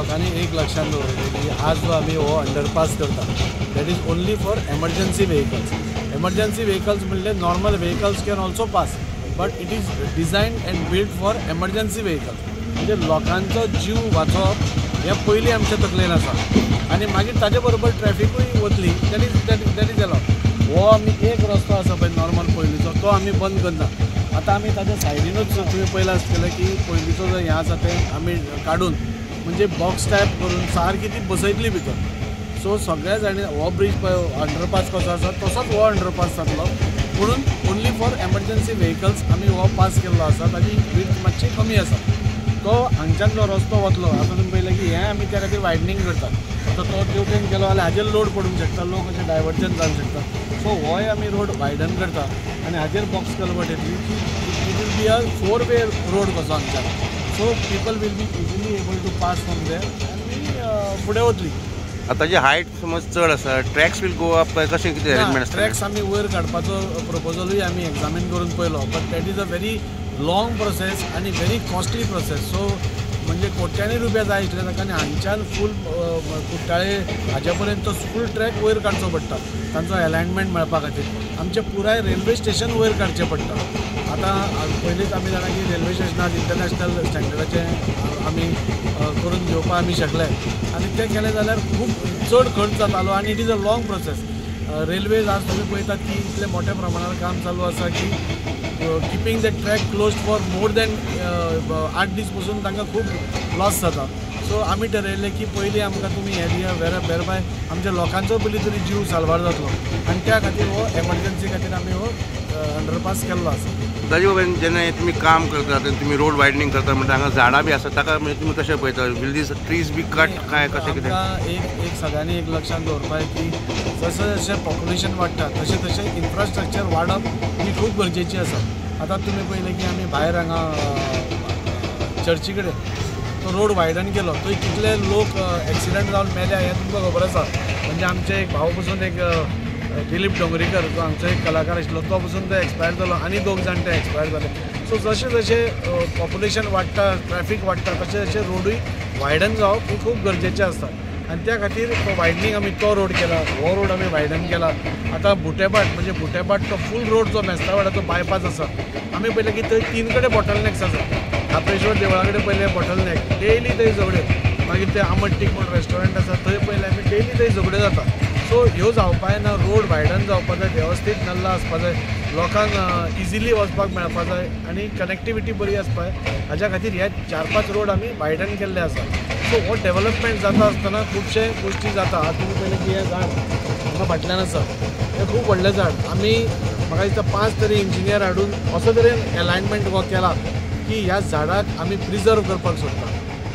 लोकांनी एक लक्षात दवरलें की आज जो आमी हो अंडरपास करता that is only for emergency vehicles. Emergency vehicles म्हणल्यार normal vehicles can also pass, but it is designed and built for emergency vehicles. म्हणजे लोकांचो जीव वाचोवप हें पयलीं आमच्या तकलेन आसा आनी मागीर ताजे बरोबर ट्रॅफिकूय वतली. That is that is allowed. हो आमी एक रस्तो आसा पळय नॉर्मल पयलींचो, तो आमी बंद करना. आतां आमी ताच्या सायडीनूच तुमी पळयलां आसतलें की पयलींचो जो हें आसा तें आमी काडून म्हणजे बॉक्स टायप करून सारकी ती बसयतली भितर. सो सगळ्या जाणी हो ब्रीज पळय अंडरपास कसो आसा तसोच हो अंडरपास जातलो, पुणून ओन्ली फॉर एमर्जन्सी व्हेकल्स आमी हो पास केल्लो आसा. ताजी विड्थ मातशी कमी आसा. तो हांगच्यान जो रस्तो वतलो आतां तुमी पळयलें की हें आमी त्या खातीर वायडनींग करतात. आतां तो तेवटेन गेलो जाल्यार हाजेर लोड पडूंक शकता, लोक अशें डायवर्जन जावंक शकता. सो होय आमी रोड वायडन करता आनी हाजेर बॉक्स कलवट येतली की it will be a 4-way road कसो हांगच्यान. So people will be easily able to pass from there आनी फुडें वतली. आतां जी हायट समज चड आसा, ट्रॅक्स will go up कशें कितें अरेंजमेंट आसता? ट्रॅक्स आमी वयर काडपाचो प्रपोजलूय आमी एग्जामीन करून पळयलो, but that is a very long process आनी व्हेरी कॉस्टली प्रोसेस. सो म्हणजे कोट्यांनी रुपया जाय आशिल्ले ताका आनी हांगच्यान फूल कुट्टाळे हाजे पर्यंत तो फूल ट्रॅक वयर काडचो पडटा तांचो एलायनमेंट मेळपा खातीर. आमचें पुराय रेल्वे स्टेशन वयर काडचें पडटा. आतां पयलींच आमी जाणा की रेल्वे स्टेशनार इंटरनॅशनल स्टँडर्डाचें आमी करून घेवपाक आमी शकले आनी तें केलें जाल्यार खूब चड खर्च जातालो आनी it is a long process. Railways आज तुमी पळयतात की इतले मोठ्या प्रमाणार काम चालू आसा की keeping the track closed for more than 8 दीस पसून तांकां खूब लॉस जाता. सो आमी ठरयलें की पयलीं आमकां तुमी हें दिया, वेरबाय आमच्या लोकांचो पयलीं तरी जीव साल्वार जातलो आनी त्या खातीर हो एमर्जन्सी खातीर आमी हो अंडरपास केल्लो आसा. ताजे बाबतीन जेन्ना तुमी काम करता तेन्ना तुमी रोड वायडनींग करता म्हणटा हांगा झाडां बी आसा ताका म्हणजे तुमी कशें पळयता? Will these trees be cut काय कशें कितें? आमकां एक सगळ्यांनी एक लक्षांत दवरपाक की जशें जशें पॉप्युलेशन वाडटा तशें तशें इन्फ्रास्ट्रक्चर वाडप ही खूब गरजेची आसा. आतां तुमी पळयलें की आमी भायर हांगा चर्ची कडेन तो रोड वायडन केलो, थंय कितले लोक एक्सिडंट जावन मेल्या हें तुमकां खबर आसा. म्हणजे आमचे एक भाव पसून एक दिलीप डोंगरीकर जो आमचो एक कलाकार आशिल्लो तो पसून तो एक्सपायर जालो आनी 2 जाण ते एक्सपायर जाले. सो जशें जशें पॉप्युलेशन वाडटा, ट्रॅफीक वाडटा, तशें तशें रोडूय वायडन जावप ही खूब गरजेचें आसता आनी त्या खातीर तो वायडनींग आमी तो रोड केला, हो रोड आमी वायडन केला. आतां बुटेबाट म्हणजे बुटेबाट तो फूल रोड जो मेस्तावाड्याचो बायपास आसा, आमी पळयलें की थंय 3 कडेन बॉटलनॅक्स आसा. खाप्रेश्वर देवळा कडेन पयलें बॉटलनॅक, डेली थंय झगड्यो, मागीर ते आमट टीक म्हूण रेस्टॉरंट आसा थंय पयलें आमी डेली थंय झगड्यो जाता. सो ह्यो जावपा जायना, रोड वायडन जावपा जाय, वेवस्थीत नल्ला आसपा जाय, लोकांक इजिली वचपाक मेळपा जाय आनी कनेक्टिविटी बरी आसपा जाय. हाज्या खातीर हे 4-5 रोड आमी वायडन केल्ले आसा. सो हो डेवलपमेंट जाता आसतना खुबशे गोश्टी जाता. आतां तुमी पळयलें की हें झाड हांगा फाटल्यान आसा, हें खूब व्हडलें झाड. आमी म्हाका दिसता 5 तरी इंजिनियर हाडून असो तरेन एलायनमेंट हो केला की ह्या झाडाक आमी प्रिजर्व करपाक सोदता.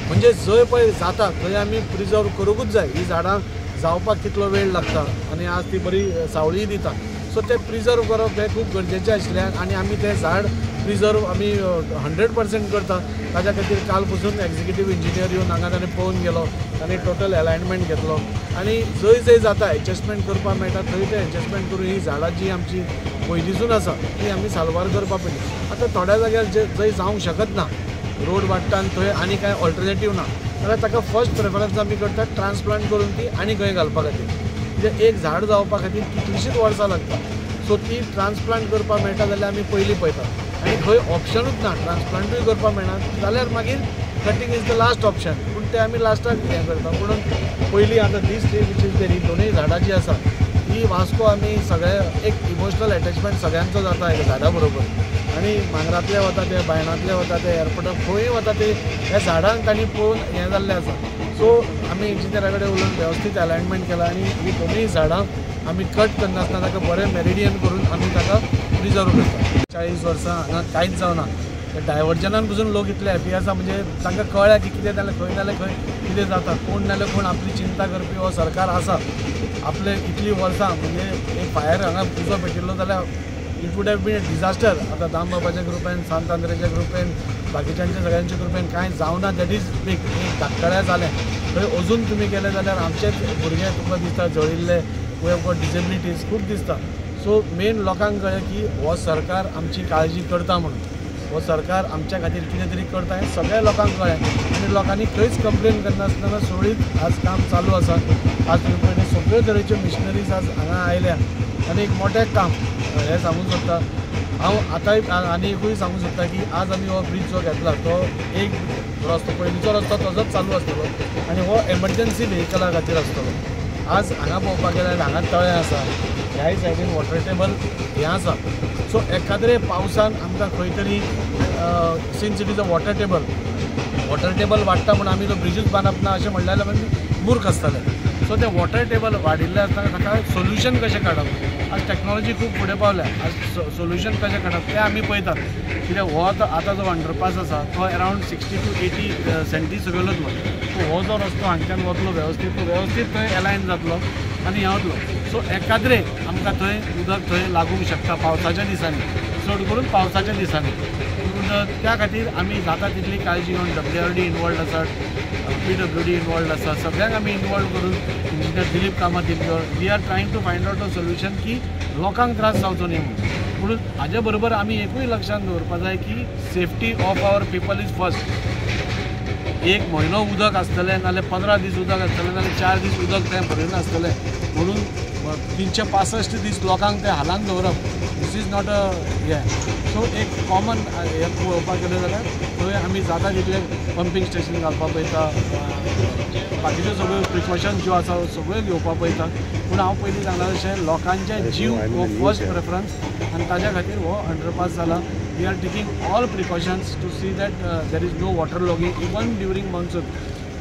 म्हणजे जंय पळय जाता थंय आमी प्रिजर्व करूंकूच जाय. ही झाडां जावपाक कितलो वेळ लागता आनी आज ती बरी सावळी दिता. सो तें प्रिजर्व करप हें खूब गरजेचें आशिल्ल्यान आनी आमी तें झाड प्रिजर्व आमी 100% करता. ताज्या खातीर काल पसून एक्झिक्युटीव इंजिनियर येवन हांगा ताणें पळोवन गेलो, ताणें टोटल एलायनमेंट घेतलो आनी जंय जंय जाता एडजस्टमेंट करपाक मेळटा थंय तें एडजस्टमेंट करून ही झाडां जी आमची पयलींसून आसा ती आमी साल्वार करपा पयलीं. आतां थोड्या जाग्यार जंय जावंक शकत ना, रोड वाडटा आनी थंय आनी कांय ऑल्टरनेटीव ना जाल्यार ताका फर्स्ट प्रेफरन्स आमी करतात ट्रान्सप्लांट करून ती आनी खंय घालपा खातीर. म्हणजे एक झाड जावपा खातीर कितलींशींच वर्सां लागता. सो ती ट्रान्सप्लांट करपाक मेळटा जाल्यार आमी पयलीं पळयता आनी खंय ऑप्शनूच ना, ट्रान्सप्लांटूय करपाक मेळना जाल्यार मागीर cutting is the last option, पूण तें आमी लास्टाक हें करता. पूण पयलीं आतां दीस tree which is there, ही दोनूय झाडां जीं आसा ही वास्को आमी सगळे एक इमोशनल एटॅचमेंट सगळ्यांचो जाता ह्या झाडां बरोबर. आनी मांगरांतले वता ते, बायणांतले वता ते, एअरपोर्टार खंयूय वता ते ह्या झाडांक तांणी पळोवन हें जाल्लें आसा. सो आमी इंजिनियरा कडेन उलोवन वेवस्थीत अलायनमेंट केला आनी ही दोनूय झाडां आमी कट करनासतना ताका बरें मेरिडियन करून आमी ताका प्रिजर्व करता. 40 वर्सां हांगा कांयच जावना, डायवर्जनान पसून लोक इतले हॅपी आसा, म्हणजे तांकां कळ्ळें की कितें जालें, खंय जालें, खंय कितें जाता, कोण नाल्यार कोण आपली चिंता करपी हो सरकार आसा. आपले इतलीं वर्सां म्हणजे एक फायर हांगा उजो पेटिल्लो जाल्यार it would have been a disaster. आतां दामबाबाच्या कृपेन, सांत आंद्रेच्या कृपेन, बाकीच्यांच्या सगळ्यांच्या कृपेन कांय जावना, that is big. एक धाकटळ्या जालें थंय अजून तुमी गेले जाल्यार आमचेच भुरगे तुमकां दिसता जळिल्ले, we have got disabilities खूब दिसता. सो मेन लोकांक कळ्ळें की हो सरकार आमची काळजी करता म्हणून, हो सरकार आमच्या खातीर कितें तरी करता हें सगळ्या लोकांक कळ्ळें आनी आनी लोकांनी खंयच कंप्लेन करनासतना सुरळीत आज काम चालू आसा. आज तुमी पळयलें सगळ्यो तरेच्यो मिशनरीज आज हांगा आयल्या आनी एक मोठें काम हें सांगूंक सोदता हांव. आतांय आनी एकूय सांगूंक सोदता की आज आमी हो ब्रीज जो घेतला तो एक रस्तो पयलींचो रस्तो तसोच चालू आसतलो आनी हो एमर्जन्सी व्हेकला खातीर आसतलो. आज हांगा पळोवपाक गेल्यार हांगा तळें आसा, ह्याय सायडीन वॉटर टेबल हें आसा. सो एकाद्रे पावसान आमकां खंय तरी since it is a water table वाडटा म्हूण आमी तो ब्रिजूच बांदप ना अशें म्हणलें जाल्यार आमी मूर्ख आसतले. सो तें वॉटर टेबल वाडिल्लें आसतना ताका सोल्युशन कशें काडप, आज टॅक्नोलॉजी खूब फुडें पावल्या, आज सोल्युशन कशें काडप तें आमी पळयतात. कित्याक हो आतां जो अंडरपास आसा तो अरावंड 60 to 80 सेंटी सकयल वतलो. सो हो जो रस्तो हांगच्यान वतलो वेवस्थीत, तो वेवस्थीत थंय एलायन जातलो आनी हें वतलो. सो एकाद्रे आमकां थंय उदक थंय लागूंक शकता पावसाच्या दिसांनी, चड करून पावसाच्या दिसांनी. पूण त्या खातीर आमी जाता तितली काळजी घेवन WRD involved आसा, PWD involved आसा, सगळ्यांक आमी इनवॉल्व करून engineer Dilip Kamat involved, we are trying to find out a solution की लोकांक त्रास जावचो न्ही म्हणून. पूण हाजे बरोबर आमी एकूय लक्षांत दवरपा जाय की safety of our people is first. एक म्हयनो उदक आसतलें, नाल्यार 15 दीस उदक आसतलें, नाल्यार 4 दीस उदक तें भरून आसतलें, म्हणून 365 दीस लोकांक तें हालान दवरप this is not a हें. सो एक कॉमन हें पळोवपाक गेलें जाल्यार थंय आमी जाता तितलें पंपींग स्टेशन घालपाक पळयता, बाकीच्यो सगळ्यो प्रिकॉशन ज्यो आसा सगळ्यो घेवपाक पळयता. पूण हांव पयलीं सांगलां तशें लोकांचे जीव हो फर्स्ट प्रेफरन्स आनी ताज्या खातीर हो अंडरपास जाला. We are taking all precautions to see that there is no water logging even during monsoon.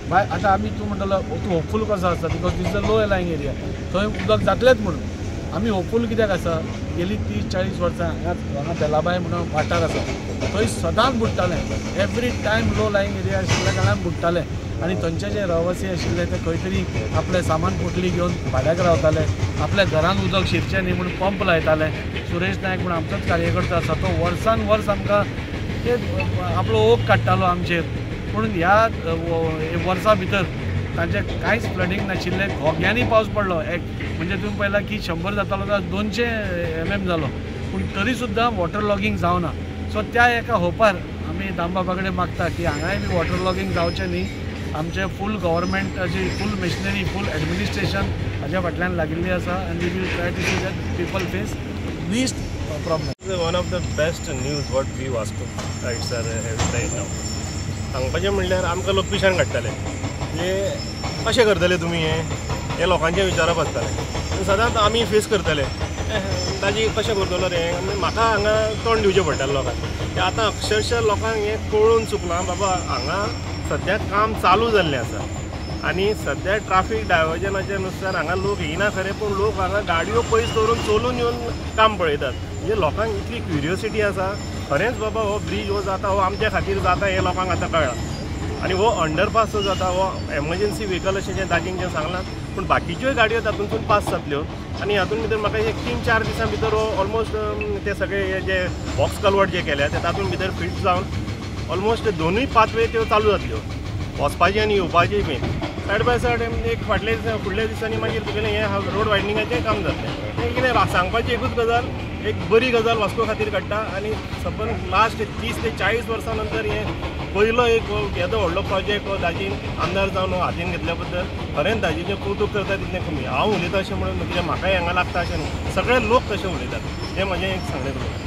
बाय आतां आमी तूं म्हणटलो तूं होपफूल कसो आसता because this is a low lying area, थंय उदक जातलेंच म्हणून आमी होपफूल कित्याक आसा. गेली 30-40 वर्सां हांगा हांगा बेलाबाय म्हणून वाठार आसा थंय सदांच बुडटालें, every time low lying area आशिल्ल्या कारणान बुडटालें आनी थंयचे जे रहवासी आशिल्ले ते खंय तरी आपलें सामान पोटली घेवन भाड्याक रावताले, आपल्या घरान उदक शिरचें न्ही म्हूण पंप लायताले. सुरेश नायक म्हूण आमचोच कार्यकर्ता आसा, तो वर्सान वर्स आमकां ते आपलो ओग काडटालो आमचेर. पूण ह्या वर्सा भितर तांचें कांयच फ्लडींग नाशिल्लें, घोग्यांनी पावस पडलो. एक म्हणजे तुमी पळयलां की 100 जातालो जाल्यार 200 mm जालो, पूण तरी सुद्दां वॉटर लॉगींग जावना. सो त्या एका होपार आमी दामबाबा कडेन मागता की हांगाय बी वॉटर लॉगींग जावचें न्ही. आमचें फूल गव्हर्मेंटाची फूल मशिनरी, फूल एडमिनिस्ट्रेशन हाज्या फाटल्यान लागिल्ली आसा आनी we will try to see that people face least problem. One of the best news what we Vascoites are having right now. सांगपाचें म्हणल्यार आमकां लोक पिशान काडटाले, म्हणजे कशें करतले तुमी हें, हें लोकांचें विचारप आसतालें. सदांच आमी फेस करतले ताजी कशें करतलो रे, म्हाका हांगा तोंड दिवचें पडटालें लोकांक. आतां अक्षरशः लोकांक हें कळून चुकलां बाबा हांगा सद्या काम चालू जाल्लें आसा आनी सद्या ट्राफीक डायवर्जनाच्या नुसार हांगा लोक येयना खरें, पूण लोक हांगा गाडयो पयस दवरून चलून येवन काम पळयतात. म्हणजे लोकांक इतली क्युरियोसिटी आसा, खरेंच बाबा हो ब्रीज हो जाता हो आमच्या खातीर जाता हें लोकांक आतां कळ्ळां. आनी हो अंडरपास जो जाता हो एमर्जन्सी व्हेकल अशें जें दाजीन जें सांगलां, पूण बाकीच्योय गाडयो तातूंतसून पास जातल्यो. आनी हातूंत भितर म्हाका एक 3-4 दिसां भितर हो ऑलमोस्ट ते सगळे जे बॉक्स कलवर्ट जे केल्या ते तातूंत भितर फिट जावन ऑलमोस्ट दोनूय पाथवे त्यो चालू जातल्यो, वचपाची आनी येवपाची बीन सायड बाय सायड. एक फाटले फुडल्या दिसांनी मागीर तुगेलें हें रोड वायडनिंगाचें काम जातलें. तें कितें सांगपाची एकूच गजाल, एक बरी गजाल वास्को खातीर काडटा आनी सपन लास्ट 30 ते 40 वर्सां नंतर हें पयलो एक येदो व्हडलो प्रोजेक्ट हो दाजीन आमदार जावन हो हातीन घेतल्या बद्दल खरेंच दाजीचें कौतूक करता तितलें कमी. हांव उलयता अशें म्हणून कित्याक म्हाकाय हांगा लागता अशें न्हू, सगळे लोक तशें उलयतात, हें म्हजें एक सांगणें तुमकां.